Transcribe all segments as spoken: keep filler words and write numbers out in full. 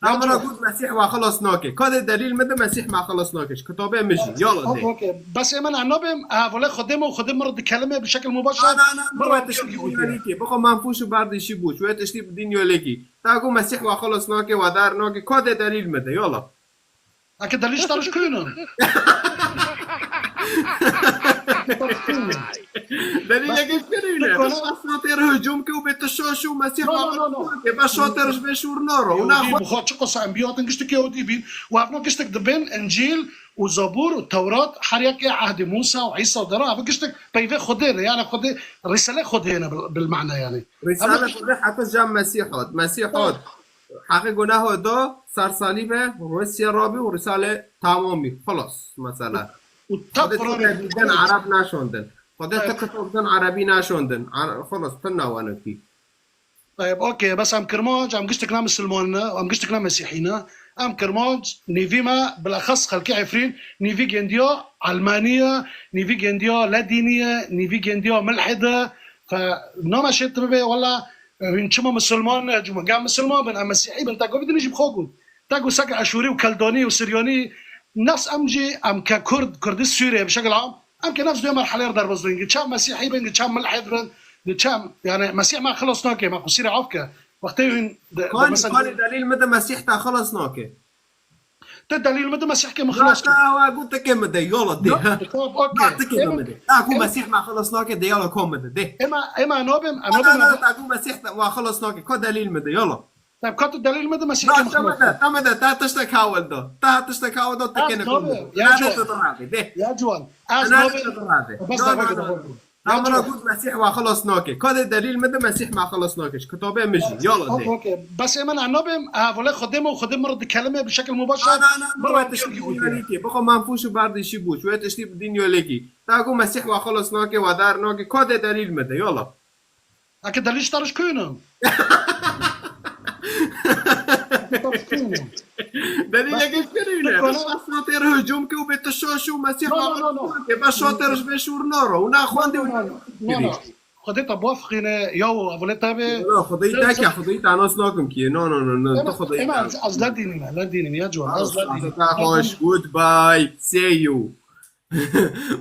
Te min re got Mesîh we xilas nake. Ka dê delîl min de Mesîh me xilas nake. Ji kitabê min jî. Yala dê. Okey, okey. Bes ê min ez nabêm, e, volê Xwedê me û Xwedê min re dikelime bi şekil mubaşir. Na, na, na, na, we tiştî bi dînyo lêkî. Bixwe menfûş û berdîşî bû. We tiştî bi dînyo lêkî. Te got Mesîh we xilas nake, we dar nake. Ka dê delîl min de. Yala. Eke delîl ji te re ji ku ne? Delîleke ji ku ne? Bes şatê re hicûm ke û bê tu şaş û Mesîh No, no, no, no. Bes şatê re ji vê şûr naro. Û na Yehûdî xwe bi xwe çi qisa enbiya hatin giştek Yehûdî bîn. Û ev giştek dibên Încîl û Zebûr û Tewrat, her yekê ehdê Mûsa û Îsa dera, ev giştek peyvê Xwedê ne. Yani Xwedê, rîsale Xwedê ne bil, bil mane yani. Rîsale Xwedê heta cem Mesîh hat. Mesîh hat. Heqê guneho da, ser salîbe, Rûsya rabî û Rîsale tamamî. Xilas, mesela. Û te Xwedê Qur'anê tu dîden Ereb naşandin. Xwedê tu Tayyip. Kitab din Erebî naşandin. Ar-, xilas, tu nawanekî. Tayyip, okey, bes em Kirmanc, em giştek ne Misilman ne, em giştek ne Mesîhî ne. Em Kirmanc, nîvî me, bilexes xelkê Efrîn, nîvî gendiya Elmanî ye, nîvî gendiya Ledînî ye, nîvî gendiya Milhid e. Fe, name şê tu bibê, wela, Hûn çima misilman ne? Cuma gel misilman bin, em mesîhî bin. Te got, bidin jî bi xwe got. Te got seke Eşûrî û Keldonî û Siryanî, nas em jî, em ke Kurd, Kurdî Sûriyê bi şekil am, em ke nefs duya merhelê re derbas bin. Gi çem mesîhî bin, gi çem milhid bin, gi çem, yani Mesîh me xilas nake, me xwe sîrê af ke. Wextê hûn de, de Kanî, mesela kanî delîl min de Mesîh te xilas nake. Te delîl min de Mesîh ke min xilas kir. Ka ewa got tike min de, yala dê, ha. Tamam, okey. Ka tike min de. Ta ku Mesîh me xilas nake de, yala ka min de, dê. Ema, ema nabim, ema nabim. Ta ku Mesîh te wa xilas nake, ka delîl min de, yala. Tamam, ka tu delîl min de Mesîh ke min xilas kir. Ta min de, ta tiştek hawil da. Ta tiştek hawil da, tike ne ka min de. Ya Ciwan. Ya Ciwan. Ez nabim. Bes da bak. Tamam, got Mesîh we xilas nake. Ka dê delîl min de Mesîh me xilas nake. Ji kitabê min jî. Yala dê. Okey. Bes ê min ez nabêm, e, volê Xwedê me û Xwedê min re dikelime bi şekil mubaşir. Na, na, na, na, we tiştî bi dînyo lêkî. Bixwe menfûş û berdîşî bû. We tiştî bi dînyo lêkî. Te got Mesîh we xilas nake, we dar nake. Ka dê delîl min de. Yala. Eke delîl ji te re ji ku ne? Delîleke ji ku ne? Bes şatê re hicûm ke û bê tu şaş û Mesîh No, no, no, no. Bes şatê re ji vê şûr naro. Û na xwendê û No, no, no. Xwedê te biafiqîne, yaw, evolê te be. No, Xwedê te ke, Xwedê te nas nakim ki. No, no, no, no. Tu Xwedê Ema te. Ez, ez ledînim, ledînim, ya Ciwan, ez ledînim. Te xweş, goodbye, see you.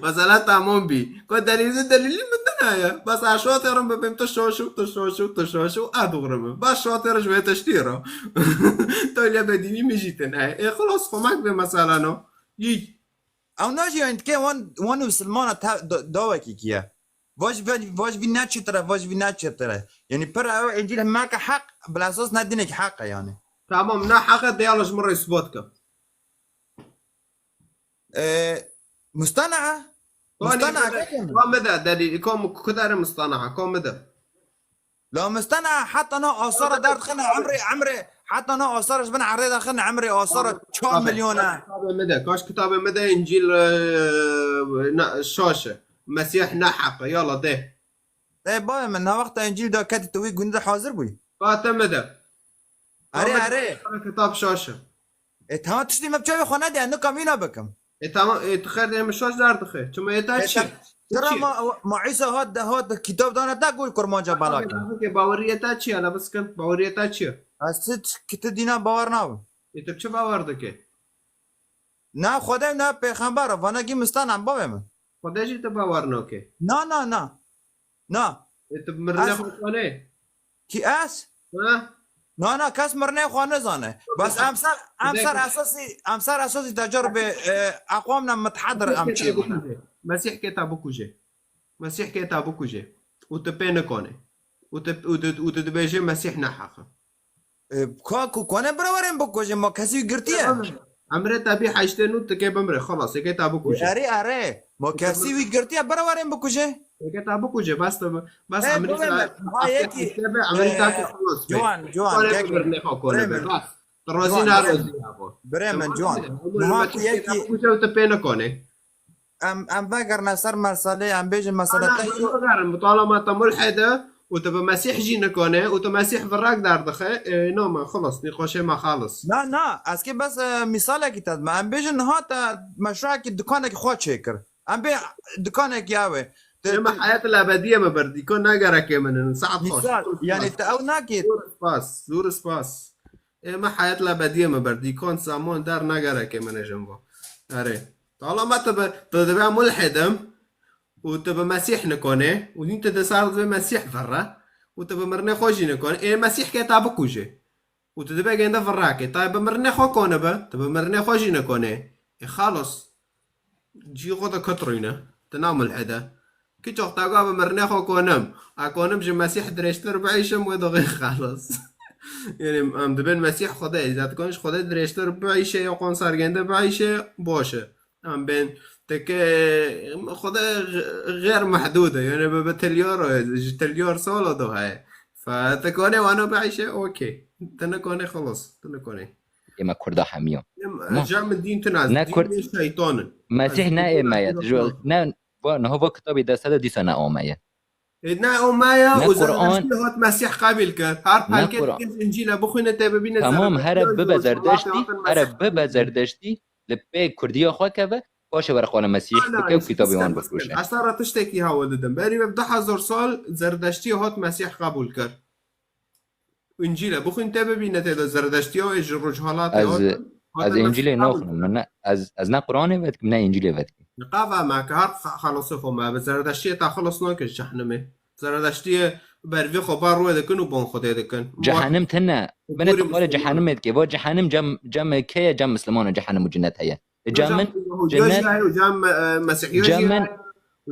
Mesela tamam bî. Ka delîlî, delîlî min din heye. Bes ez şatê re bibêm tu şaş û, tu şaş û, tu şaş û, ez dixurim. Bes şatê re ji vê tiştî re. Tu lê bedînî min jî tune. Ê, xilas, xwe mek vê mesela no. Yî. Ew najî, yani dike wan, wan misilmana te, da-, dawekî kiye. Vaj, vaj, vaj vî ne çêtir e, vaj vî ne çêtir e. Yani pir ew Încîl hemeke heq, bila esas ne dînek heq e yani. Tamam, ne heq e, diyala ji min re isbat ke. E, mustana'a? Mustana'a keke min? Ka min de, delîl, ka min ku dere mustana'a, ka min de. La mustana'a heta na asara derdixine emrê, emrê, heta na asara ji bin erê dixine emrê asara çar milyon e. Kitabê min de, kaş kitabê min de Încîl, e, ne, şaş e. Mesîh ne heq e, yala dê. Ê, bavê min, na wexta Încîl da ketî tu wî gundî de hazir bûyî? Ka te min de. Erê, erê. Kitab şaş e. Ê, tamam, tiştî me bi çavê xwe nedî, ez nikam îna bikim. Ê, tamam, ê, tu xêr de min şaş derdixe. Çima ê te çi? Çira ma, ma Îsa hat de, hat de kitab dane te gul kurmanca bela kir. Baweriyê te çi ye, hele biskin? Baweriyê te çi ye? Ez ti, ki tu dîna bawer nabim. Ê, tu çi bawer dike? Na Xwedê, na pêxember, vana gî mistan em bavê min. Xwedê jî tu bawer nake? Na, na, na. Na. Ê, tu mirinê xwe zanê? Kî ez? Ha? Na, na, kes mirinê xwe nizane. Bes em ser, em ser esasî, em ser esasî tecaribê, e, eqwamna muteheddir em çêbûne. Mesîh kê te bikuje. Mesîh kê te bikuje. Û tu pê nikane. Û tu, û tu, û tu dibêje Mesîh ne heq e. E, ka ku kone bira werin bikujin, ma kesî wî girtiye? Emrê te bî heştê nû tikê bimre, xelas, êkê te bikuje. Erê, erê, ma kesî wî girtiye bira werin bikuje? Êkê te bikuje, bes te, bes emrî te, ha, yekî, heştê be, emrî te, e, ki xelas be. Ciwan, Ciwan, kone kek, bibir, nêxa kone be, bes. Tu razî ne razî ya bo. Birê min, Ciwan. Niha ku yekî bikuje û tu pê nikone. Em, em vegerine ser meselê, em bêjin mesele te îro. Vegerin, bi talama te mulhid e û tu bi Mesîh jî nikane û tu Mesîh virek derdixe, ê, na me, xilas, nîqaşê me xalis. Na, na, ez kê bes, e, mîsalekî te dime. Em bêjin niha te meşruekî, dikanekî xwe çêkir. Em bê dikanekî ew ê. Te, ê me te heyet lebediyê me bir, dîkan negerekê min in, saet xweş. Mîsal, yanî te ew nakê. Zor spas, zor spas. Ê me heyet lebediyê me ber. Dîkon, samon, der negereke min ê jin bo. Erê. Tala me tu bi, tu dibe mulhid im û tu bi Mesîh nikonê û hîn tu di ser dibe Mesîh virre û tu bi mirinê xwe jî nikonê. Ê Mesîh ke ta bikujê. Û tu dibe gênde virrake. Ta bi mirinê xwe kone be, tu bi mirinê xwe jî nikonê. Ê xalos. Cî xwe de kut rûyne. Tu na mulhide. Kiçox ta ga bi mirinê xwe konim. A konim ji Mesîh dirêjtir biîşim wê doxê xelas. Yani em dibên Mesîh Xwedê. Zaten kon ji Xwedê dirêjtir biîşe ya kon sergende biîşe boş e. Em bên teke Xwedê xêr mehdûd e. Yani bi, bi tilyar e, ji tilyar sala do heye. Fe te konê wano biîşe, okey. Te ne konê xelas. Te ne konê. Ê me Kurda hemiya. Em, Tamam. Cem dîn tu nas, Ne dîn Kurd- yê şeytan in. Mesîh Ez ne dîn ê me ye. nas, Ji ne, va, niha va kitabê dest de dîsa ne ame ye. E, ne o me ye, Ne û Kur'an- Zerdiştî hat Mesîh qebîl kir. Her Ne pelkê Kur'an- dikez Încîle bixwîne te bibîne Tamam, Zerdiştî here yan bibe ji Zerdiştî, welatê hatin here Mesîh bibe qebîl kir. Zerdiştî, li pê Kurdiya xwe keve, paşê were xwana Mesîh Ana, bike û kitabê wan bifroşe. Ez te re tiştekî hewil didim. Berî ve du hezar sal Zerdiştî hat Mesîh qebûl kir. Încîle bixwîn te bibîne tê de Zerdeştiya ê ji Rojhelatê Ez, hatin, ez hatin Încîlê Mesîh naxwînim. Min ne, ez, ez ne Quranê vedikim, ne Încîlê vedikim. Niqava me ke her xa-, xelasê xwe me bi Zerdeştiyê te xelas nake ji cehnimê. Zerdeştiyê bervê xwe bar rûyê dikin û bon Xwedê dikin. Cehenim tine. Binê tu qale cehenimê dike. Va cehenim cem, cem keye, cem Misliman û cehenim û cinnet heye. Cem min, Yahudiya jî cinnet, heye û cem, e, Mesîhiya jî heye. Cem min,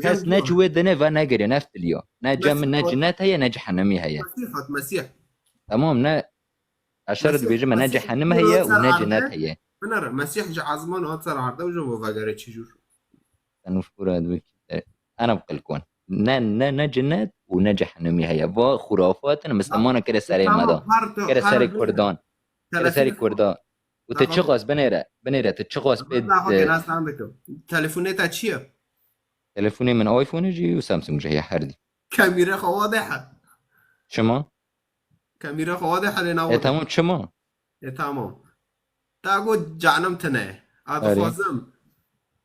kes ne çi wê dinê ve negeriyo, ne filiyo. Ne cem min ne cinnet heye, ne cehenimî heye. Mesîh hat, Mesîh. Tamam, ne, ez şer dibêjim, ne cehenim heye û ne cinnet heye. Binere, Mesîh ji ezman hat ser erde û ji bo vegere çi jûr. Sen û fûra dibê ki, e, ana bi qil kon. Ne, ne, ne cinnet û ne cehenimî heye. Va xurafat in, Mislimana kire serê me da. Kire serê Kurdan. Kire serê Kurdan. Û tu çiqas binêre, binêre, tu çiqas pê Telefonê te çi ye? Telefonê min iPhone jî û Samsung jî heye her dî. Kemîre xwe wade he. Çima? Kemîre xwe wade he lê E, navade. Tamam, çima? E, tamam. Ta got canim tine. A Erê. Dixwazim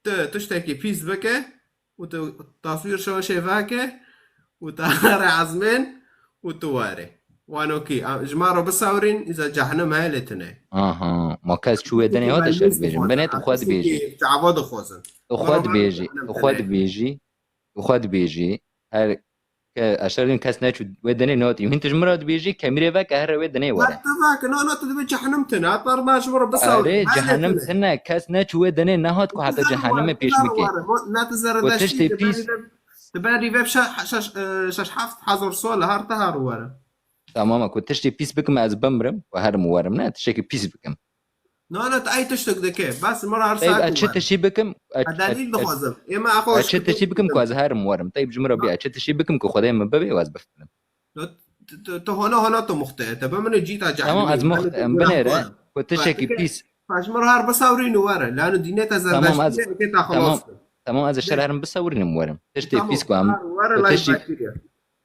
tu tiştekî pîs bike û tu taswîr şaşê veke û tu here ezmên û tu were. Wano kî, a, ji me re bisewrîn, îza cehennem heye lê tune. Aha, ma kes çû wê dinê hate şer dibêjin. Binê tu xwe dibêjî. Çava dixwazin. Tu xwe dibêjî, tu xwe dibêjî, tu xwe dibêjî. Her ke ez şer dibêjim kes neçû wê dinê nehatî. Hîn tu ji min re dibêjî, kemîrê veke here wê dinê were. Heta veke, na, na, tu dibê cehennem tune. Heta ma ji min re bisewrîn. Erê, cehennem tune. Kes neçû wê dinê nehat ku heta cehenneme pêş bike. Ne tu zere deştî, tu berî ve, tu berî ve şeş, şeş, e, şeş heft hezar sal her te her were. Tamam, ku tiştê pîs bikim ez bimrim, ku herim werim, ne, tiştekî pîs bikim. Na, na, tu ey tiştek dike. Bes min re her Teyb, saet ez çi were. Tiştî bikim, ez, ez delîl dixwazim. Ê me axwe ez çi tiştî bikim ku ez herim werim. Teyb ji min re bê, ez çi tiştî bikim ku Xwedê min bibê û ez bifikirim. Tu, tu, tu, tu hona hona tu muxte. Te be min cî ta cehilî. Tamam, ez muxte, em binêre. Ku tiştekî pîs. Paş min re her bisewrîn û were. Lano dînê te Zerdeştî ye, eke te xelas. Tamam, ez şer herim bisewrînim werim. Tiştê pîs ku em.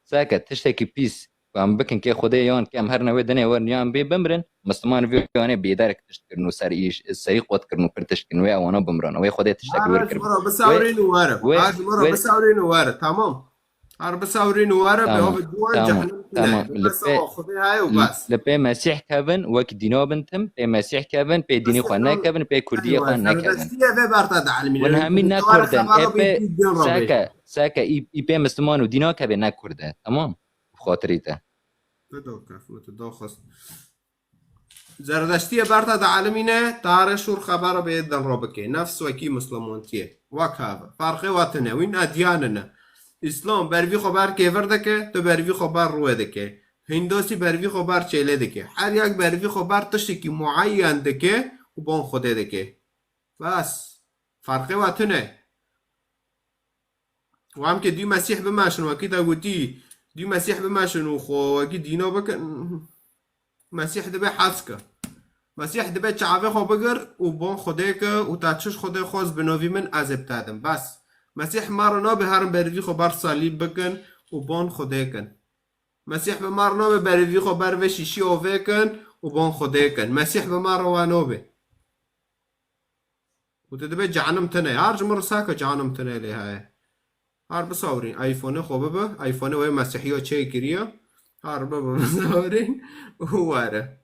Seke, tiştekî pîs ku em bikin kê Xwedê yan kê em herine wê dinê werin yan bê bimrin, Misliman vê yanê bêderek tişt kirin û ser îş, serî qot kirin û pir tişt kirin. Wê ewana bimrana. Wê Xwedê tiştek li wir kirin. Wê, wê, wê, tamam. Har bisewrîn û were. Tamam, tamam. Li pê, li pê Mesîh kevin, wek dîna bin tim, pê Mesîh kevin, pê dînê xwe nekevin, pê kurdiyê xwe nekevin. Win hemî ne kurd in. Ê pê, seke, seke, î, î pê Misliman û dîna kevê ne kurd e. Tamam? Bi xatirî te. Zerdeştiyê berta de elimîne, tarê şûr xebera bê din re bike. Nefs wekî Mislimantiyê. Wek have. Ferqê wa tune. Wî ne diyanine. Îslam bervî xwe ber kêvir dike, tu bervî xwe ber rûyê dike. Hindosî bervî xwe ber çêlê dike. Her yek bervî xwe ber tiştekî muayyen dike û bon Xwedê dike. Bes. Ferqê wa tune. Wan ke dî Mesîh bimeşin, wekî te gotî, dî Mesîh bimeşin û xwe wekî dîna bikin. Mesîh dibe hezke. Mesîh dibe çavê xwe bigir û bon Xwedê ke û ta çiş Xwedê xwest bi novî min ez ê bi te dim. Bes. Mesîh me re nabe herin bervî xwe ber salîb bikin û bon Xwedê kin. Mesîh bi me re nabe bervî xwe ber vê şîşî ovê kin û bon Xwedê kin. Mesîh bi me re wa nabe. Û tu dibê cehennem tune. Har ji min re seke cehennem tune lê heye. Har bisawirîn. iPhone-ê xwe bibe. iPhone-ê wê Mesîhiya çêkiriye. Har bibe bisawirîn û were.